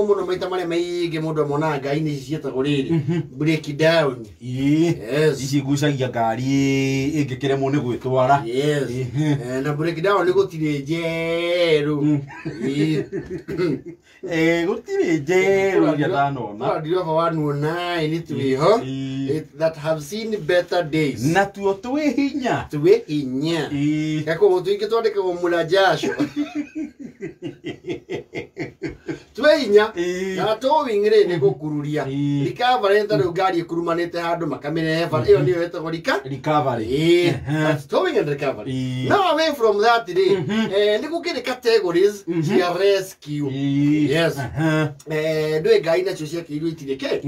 Mũno maita marĩa maingĩ mũndũ amonaga ngari-inĩ ici ciĩtagwo rĩrĩ break down. Ĩĩ. Yes. Ici igucagia ngari ĩngĩkĩremwo nĩ gwĩtwara. Yes. Na break down nĩ gũtirĩ njerũ. Ĩĩ. Eh, gũtirĩ njerũ iria ndanona. Tũra ndirova 109 twĩho that have seen better days. Natuo twĩ hinya. Twĩ hinya. Gakoguo tũingĩ twandĩkagwo mũrajasho. Twĩ hinya. Na towing rĩ nĩ gũkururia. Recovery ta rĩu ngari ĩkurumanĩte handũ makamĩrehe bara, ĩyo nĩyo ĩtagwo Recovery. Ĩĩ, that's towing and recovery. Now away from that rĩ, nĩ gũkĩrĩ categories cia rescue. Yes. Ndũĩ ngari nacio ciakĩirwo itirĩ kĩ?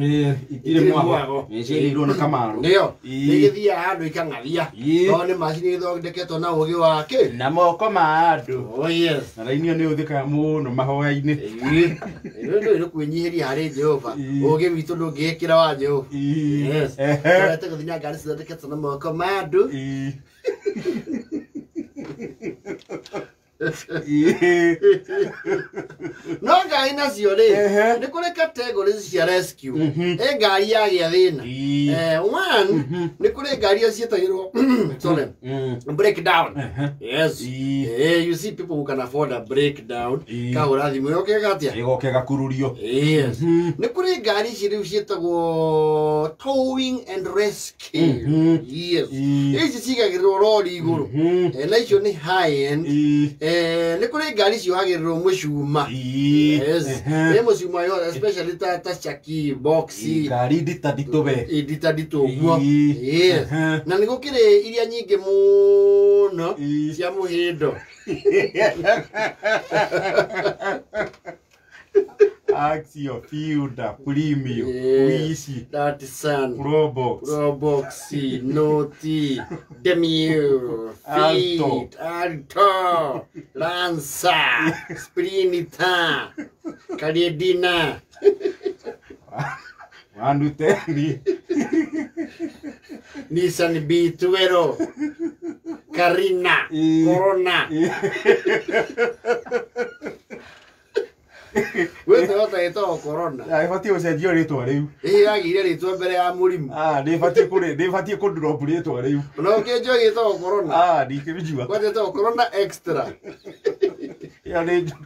Itirĩ mwago. Ciĩrĩirwo nĩ Kamaru. Nĩyo. Nĩ igĩthiaga handũ ikang'athia. Tondũ nĩ macini ĩthondeketwo na ũgĩ wa kĩ? Na moko ma andũ. Oh yes. Na raini ĩyo nĩ ũthĩkaga mũno mahoya-inĩ. Ĩĩ. Nĩ ũndũ kwĩnyihĩria harĩ Jehova. Ũgĩ witũ ndũngĩĩkĩra wa Jehova. Yes. Tũrete gũthiĩ na ngari cithondeketwo na moko ma andũ. No ngari nacio rĩ, nĩ kũrĩ categories cia rescue. Ĩ ngari yagĩa thĩna. One, nĩ kũrĩ ngari iria ciĩtagĩrwo, sorry, breakdown. Yes. You see people who can afford a breakdown. Kahũra thimũ yoke gatia. Ĩgoke gakururio. Yes. Nĩ kũrĩ ngari ici rĩu ciĩtagwo towing and rescue. Yes. Ici cigagĩrĩrwo rori igũrũ. Na icio nĩ high end. Nĩ kũrĩ ngari ciohagĩrĩrwo mũcuma. Yes. Nĩ mũcuma yo especially ta chaki boxi. Ngari ndita nditũbe. Ndita nditũ ũguo. Yes. Na nĩ gũkĩrĩ iria nyingĩ mũno cia mũhĩndo. Axio, Fielder, Premio, Wishi, Datsun, Probox, Probox, Noti, Demio, Fit, Alto, Lancer, Sprinter, Karedina, Wanuteni, Nissan B12, Carina, Corona. Gwĩ Toyota ĩtagwo Corona. Ĩbatiĩ gũcenjio rĩtwa rĩu. Ĩĩ yagĩire rĩtwa mbere ya mũrimũ. Nĩ ĩbatiĩ kũ drop rĩtwa rĩu. Na ũkĩnjũĩ ĩtagwo Corona. Ndikĩmĩjua. Kwanja ĩtagwo Corona Extra. Ĩyo nĩ njũru.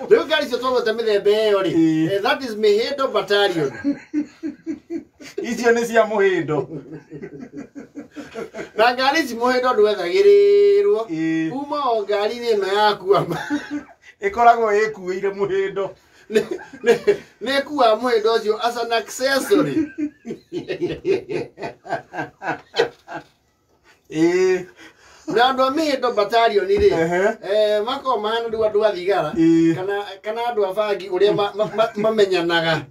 Rĩu ngari icio twagweta mĩthemba ĩyo rĩ, that is Mĩhĩndo Battalion. Icio nĩ cia mũhĩndo. Na ngari ici mũhĩndo ndwethagĩrĩrwo. Kuma o ngari-inĩ ĩno yaku ama. Ĩkoragwo ĩkuĩire mũhĩndo. Nĩ ĩkuaga mũhĩndo ũcio as an accessory. Na andũ a Mĩhĩndo Battalion rĩ, makoragwo mahana rĩu andũ a thigara kana andũ a bangi ũrĩa mamenyanaga.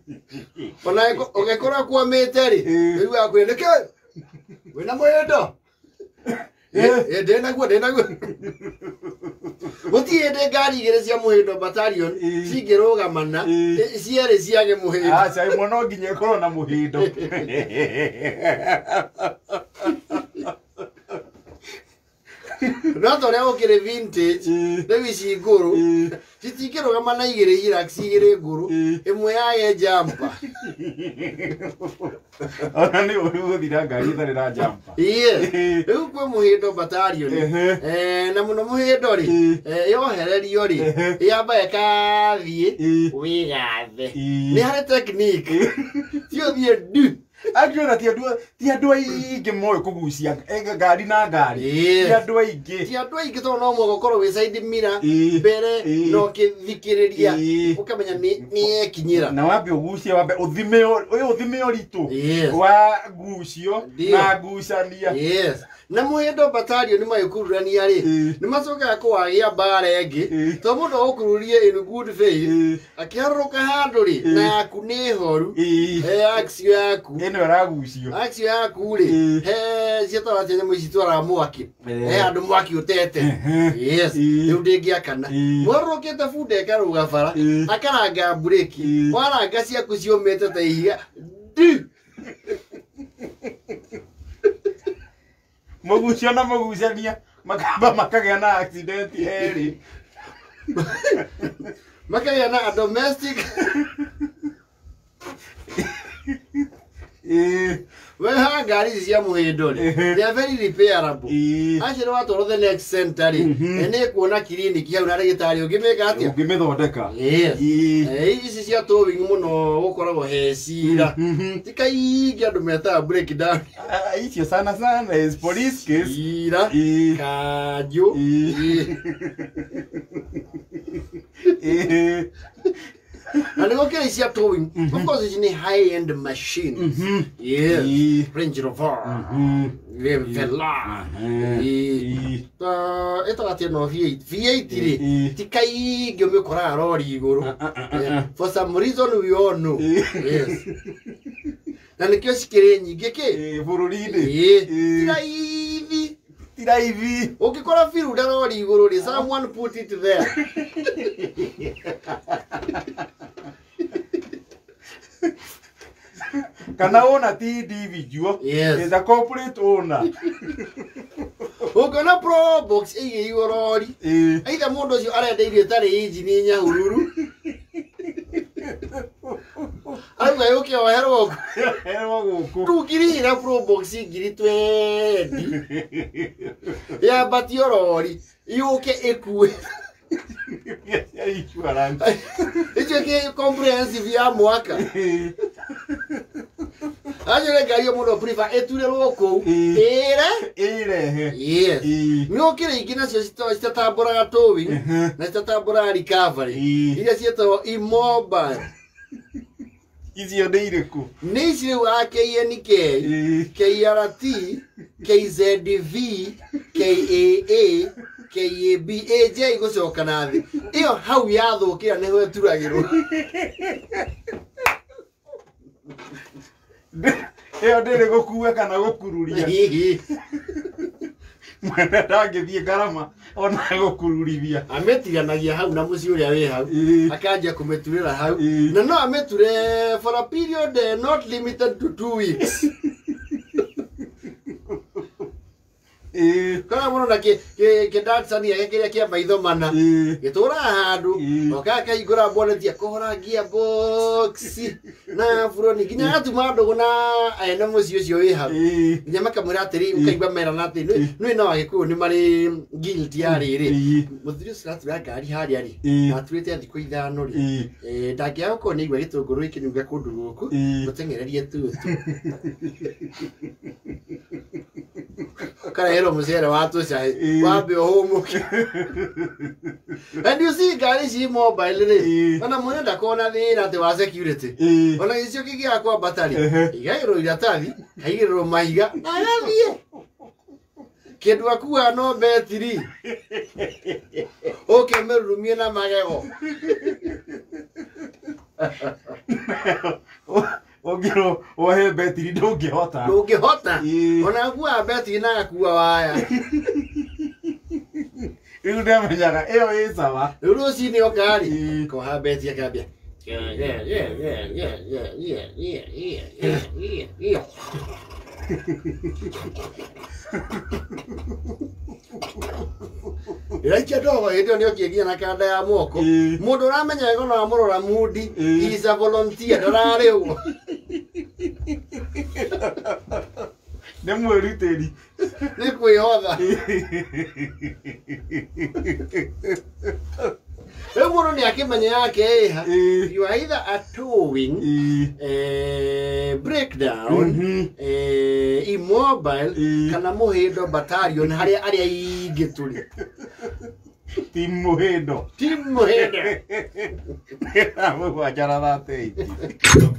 Ona ũngĩkorwo kwamĩte rĩ, rĩu akwĩra nĩkĩ? Wĩna mũhĩndo? Ndĩnaguo, ndĩnaguo. Gũtirĩ hĩndĩ ngari igĩrĩ cia Mũhĩndo Battalion cingĩrũgamana, cierĩ ciage mũhĩndo. Aca, ĩmwe no nginya ĩkorwo na mũhĩndo. No ta ũrĩa gũkĩrĩ vintage, rĩu ici ngũrũ, citingĩrũgama na igĩrĩ Hilux igĩrĩ ngũrũ, ĩmwe yage jumper. Ona nĩ ũru gũthira ngari ĩtarĩ na jumper. Yes. Rĩu kwĩ Mũhĩndo Battalion. Na mũno mũhĩndo rĩ, yohererio rĩ, yamba ĩkathiĩ wĩgathe. Nĩ harĩ technique. Ti ũthiĩ ndu. Actually, na ti andũ aingĩ moĩ kũgucia ngari na ngari. Ti andũ aingĩ. Ti andũ aingĩ tondũ no mũhaka ũkorwo wĩ side mirror mbere na ũkĩthikĩrĩria ũkamenya nĩ yekinyĩra. Na wambe ũgucie, wambe ũthime ũyũ ũthime ũritũ wa ngucio na ngucania. Yes. Na Mũhĩndo Battalion nĩ magĩkururania rĩ, nĩ macokaga kũwagĩa mbara ĩngĩ, tondũ mũndũ agũkururie in good faith, akĩharũrũka handũ rĩ, na yaku nĩ horu, he axio yaku. Ĩno ĩragucio. Axio yaku rĩ, he ciĩtagwo atĩa nyamũ ici itwaraga mwaki? He handũ mwaki ũtete. Yes. Rĩu ndĩngĩakana. Mwarũrũkĩte bunda ĩkarũga bara, akaranga mburĩki, waranga ciaku ciũmĩte ta ihiga. Ndi! Mũgucio na mũgucania makamba makagĩa na accident erĩ. Makagĩa na a domestic weha ngari ici cia mũhĩndo rĩ, they are very repairable. Acio nĩ watwarwo the next center rĩ, nĩ kuona kiriniki hau na ndagĩtarĩ ũngĩmĩka atĩa? Ũngĩmĩthondeka. Yes. Ici cia towing mũno gũkoragwo he cira. Ti kaingĩ andũ metaga breakdown. Icio sana sana is police case. Cira. Kanjũ. Na nĩ gũkĩrĩ cia towing. Of course ici nĩ high end machines. Yes. Range Rover. Velar. Ĩtaga atĩ ĩno V8. V8 rĩ, ti kaingĩ ũmĩkoraga rori igũrũ. For some reason we all know. Yes. Na nĩkĩo cikĩrĩ nyingĩ kĩ? Bũrũri-inĩ. Ti raithi. Ti raithi. Ũngĩkora biruda rori igũrũ rĩ, someone put it there. Kana owner ti individual. Yes. Is a corporate owner. Ũngĩona Probox ĩigĩirwo rori, either mũndũ ũcio arenda irio ĩtarĩ injini nyahururu, arauga yũke oherwo gũkũ. Ndũngĩrĩhĩra Probox 20,000 yambatio rori yũke ĩkue. Ĩtuĩke comprehensive ya mwaka. Acio nĩ ngari mũndũ prefer ĩturĩrwo kũu ĩre ĩrehe. Yes. Nĩ gũkĩrĩ ingĩ nacio citatambũraga towing na citatambũraga recovery, iria ciĩtagwo immobile. Icio nĩ irĩkũ? Nĩ ici rĩu a KNK, KRT, KZV, KAA, KAB, AJ gũcoka na thĩ. Ĩyo hau yathũkĩra nĩho ĩturagĩrwo. Ĩyo ndĩrĩ gũkua kana gũkururia. Mwene ndangĩthiĩ ngarama ona gũkururithia. Amĩtiganagia hau na mũciĩ ũrĩa wĩ hau, akanjia kũmĩturĩra hau, na no amĩture for a period not limited to 2 weeks. Kora mũno na kĩdatsani gĩake kĩrĩa kĩa maitho mana gĩtũraga handũ okaga kaihingũra boneti akũhora gearbox na buroni nginya agatuma ndũgũ na ene mũciĩ ũcio wĩ hau, nginya makamwĩra atĩrĩ, ũkaigua merana atĩ nĩ no Agĩkũyũ nĩ marĩ guilty ya rĩrĩ, mũthuri ũcio aratura ngari harĩa rĩ, na aturĩte thikũ 5 rĩ, ndangĩaga gũkorwo nĩ aigua gĩtũngũrũ gĩkĩnunga kũndũ gũkũ, mũteng'ererie tutu ũkareherwo mũcere wa tũcai wambe ũhũmũke. And you see ngari ici mobile rĩ, ona mwene ndakoragwo na thĩna atĩ wa security, ona gĩcicio kĩngĩaga kwambata rĩ, igagĩrwo iratathi, kaigĩrĩrwo mahiga na agathiĩ. Kĩndũ akuaga no betiri, ũke ũmĩrurumie na magego. Ũngĩrwo wohe betiri ndũngĩhota. Ndũngĩhota. Ona akuaga betiri na agakua waya. Rĩu ndamenyaga ĩyo ĩ sawa. Rĩu rũcinĩ oka rĩ, koha beti akambia. Ĩraikia ndogo hĩndĩ ĩyo nĩokie nginya na kanda ya moko. Mũndũ ũramenya wega no amũrora mundi, he is a volunteer, ndararĩhwo. Nĩ mwĩrutĩri. Nĩ kwĩhotha. Rĩu mũndũ nĩ akĩmenya yake ĩha. You are either a towing, breakdown, immobile, kana mũhĩndo battalion harĩa arĩa aingĩ tũrĩ. Team mũhĩndo. Team mũhĩndo. 7:38.